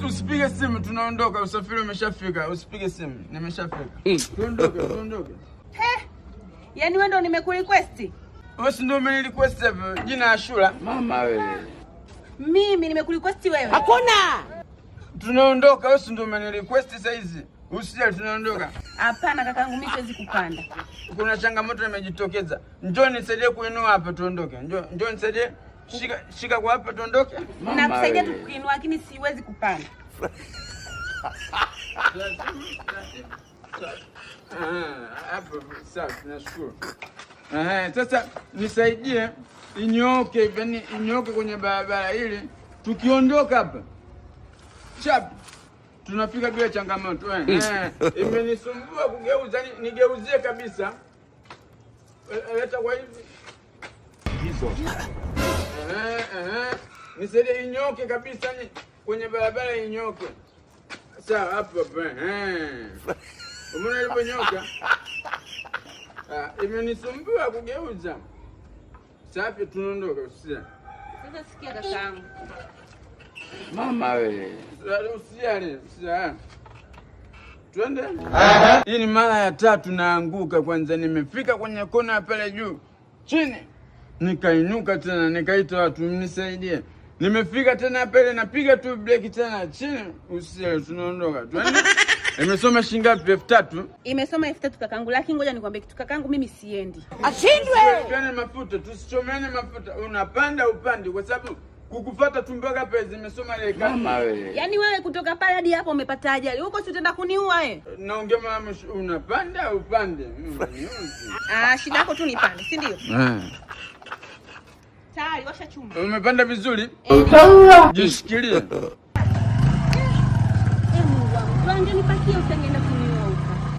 Usipige simu, tunaondoka. Usafiri umeshafika. Usipige simu, nimeshafika. Tuondoke, tuondoke. Yaani wewe ndo nimekurequest? Wewe si ndio umenirequest hapo jina Ashura? Mama wewe. Mimi nimekurequest wewe? Hakuna. Tunaondoka, wewe si ndio umenirequest saa hizi? Usijali, tunaondoka. Hapana kakaangu, mimi siwezi kupanda. Kuna changamoto imejitokeza. Njoo nisaidie kuinua hapa tuondoke. Njoo, njoo nisaidie. Shika, shika kwa hapa tuondoke. Nakusaidia tu kuinua, lakini siwezi kupanda. Ah, hapo sawa, tunashukuru. Eh, sasa nisaidie inyooke, yani inyooke kwenye barabara ili tukiondoka hapa chap tunafika bila changamoto. Eh, eh, imenisumbua kugeuza, nigeuzie kabisa. Leta kwa hivi. Eh, eh, nisaidie inyoke kabisa, ni kwenye barabara inyoke. Sawa, hapo hapo. Eh. Umeona ilivyonyoka? Ah, imenisumbua kugeuza. Safi, tunaondoka, usijali. Sasa sikia kakaangu. Mama wewe. Usijali, usijali. Twende. Hii ni mara ya tatu naanguka. Kwanza nimefika kwenye kona pale juu chini, nikainuka tena, nikaita watu mnisaidie. Nimefika tena pale, napiga tu breki tena chini. Usijali, tunaondoka. Twende. Imesoma shilingi ngapi? 3000. Imesoma 3000 kakangu, lakini ngoja nikwambie kitu kakangu, mimi siendi. Ashindwe. Tusichomeane mafuta, tusichomeane mafuta. Unapanda upande, kwa sababu kukufuata tu mpaka pale zimesoma ile kadi. Mama wewe. Yaani wewe kutoka pale hadi hapo umepata ajali. Huko si utaenda kuniua wewe? Naongea mama, unapanda upande. Ah, shida yako tu nipande, si ndio? Eh. Tayari washa chuma. Umepanda vizuri? Jishikilie.